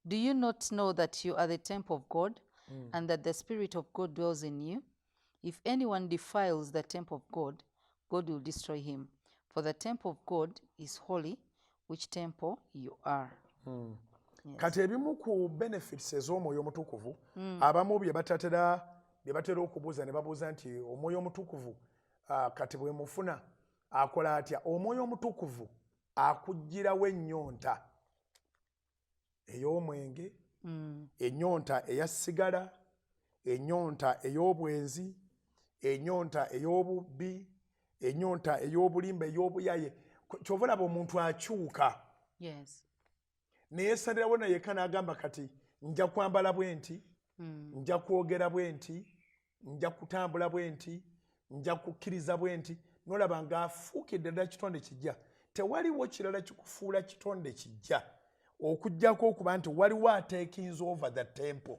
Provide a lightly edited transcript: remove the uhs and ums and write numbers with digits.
Do you not know that you are the temple of God and that the Spirit of God dwells in you? If anyone defiles the temple of God, God will destroy him. For the temple of God is holy, which temple you are. Kati ebimu ku benefits ez'Omwoyo Omutukuvu, abamu bye batatera, bye batera okubuuza ne babuuza nti Omwoyo Omutukuvu, kati bwe mufuna akola atya? Omwoyo Omutukuvu akuggyirawo ennyonta ey'omwenge, ennyonta eya sigala, ennyonta ey'obwenzi, ennyonta ey'obubbi, ennyonta ey'obulimba, ey'obuyaye. Kyova olaba omuntu akyuka neyesalirawo naye yekka n'agamba, "Kati nja kwambala bwe nti, nja kwogera bwe nti, nja kutambula bwe nti, nja kukkiriza bwe nti." Nolaba ng'afuukidde ddala kitonde kijja. Tewaliwo kirala kikufuula kitonde kijja okugjako okuba nti waliwo atakinze over the temple.